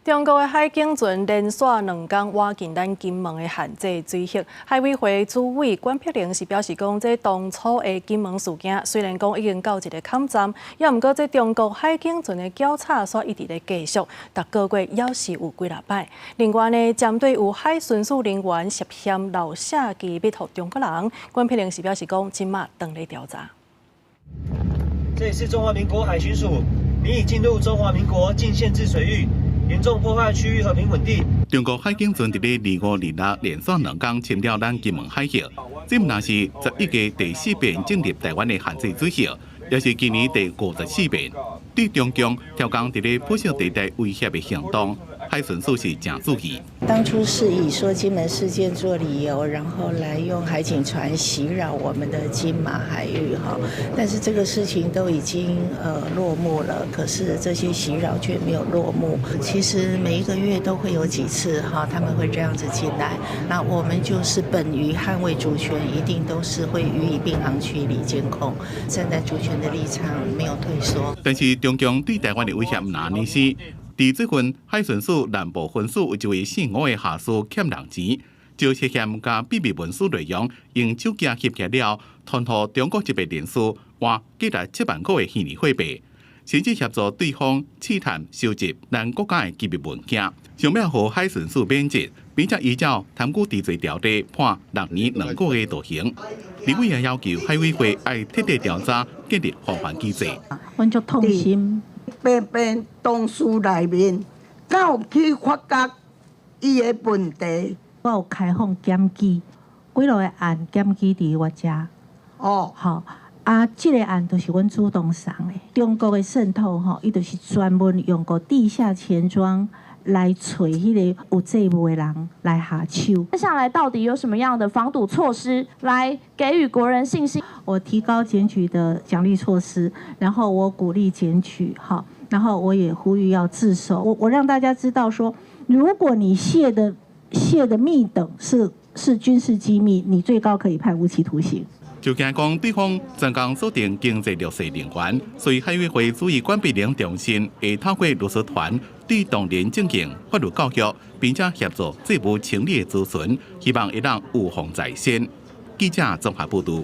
中國的海警船連紲兩工倚近咱金門的限制水域，海委會主委管碧玲是表示講，這當初的金門事件雖然講已經到一个坎站，也毋過這中國海警船的攪吵煞一直咧繼續，逐個月猶是有幾若擺。另外呢，針對有海巡署人員涉嫌漏洩機密予中國人，管碧玲是表示講，這馬正咧調查。這裡是中華民國海巡署，你已進入中華民國禁限制水域。嚴重破壞區域和平穩定。中國海警船佇咧二五二六連續兩工侵入咱金門海域，這毋但是11月第四遍進入台灣的限制水域，也是今年第54遍。對中共刁工佇咧灰色地帶威脅的行動，海巡署是誠注意。當初是以說金門事件做理由，然後來用海警船襲擾我們的金馬海域哈。但是這個事情都已經落幕了，可是這些襲擾卻沒有落幕。其實每一個月都會有幾次哈，他們會這樣子進來。那我們就是本於捍衛主權，一定都是會予以並航距離監控，站在主權的立場沒有退縮。但是中共對台灣的威脅毋但按呢。佇最近，海巡署南部分署有一位姓吳的下士欠人錢，就涉嫌共秘密文書內容用手機翕起了，傳予中國籍的人士，換價值7萬塊的虛擬貨幣，甚至協助對方試探收集咱國家的機密文件，上尾予海巡署免職，並且依照貪污治罪條例判6年2個月徒刑。立委也要求海委會愛徹底調查，建立防範機制。阮足痛心。白白同事內面，敢有去發覺伊的問題？我有開放檢舉，幾落个案檢舉佇我遮。哦，好，啊，這个案就是阮主動送的。中國的滲透吼，伊就是專門用個地下錢莊來揣彼个有債務的人來下手。接下來到底有什麼樣的防堵措施來給予國人信心？我提高檢舉的獎勵措施，然後我鼓勵檢舉，哈，然後我也呼籲要自首。我讓大家知道說，如果你洩的密等是軍事機密，你最高可以判無期徒刑。就驚講對方專工鎖定經濟弱勢人員，所以海委會主委管碧玲重申，會透過律師團對當年進行法律教育，並且協助債務清理的諮詢，希望會當預防在先。記者綜合報導。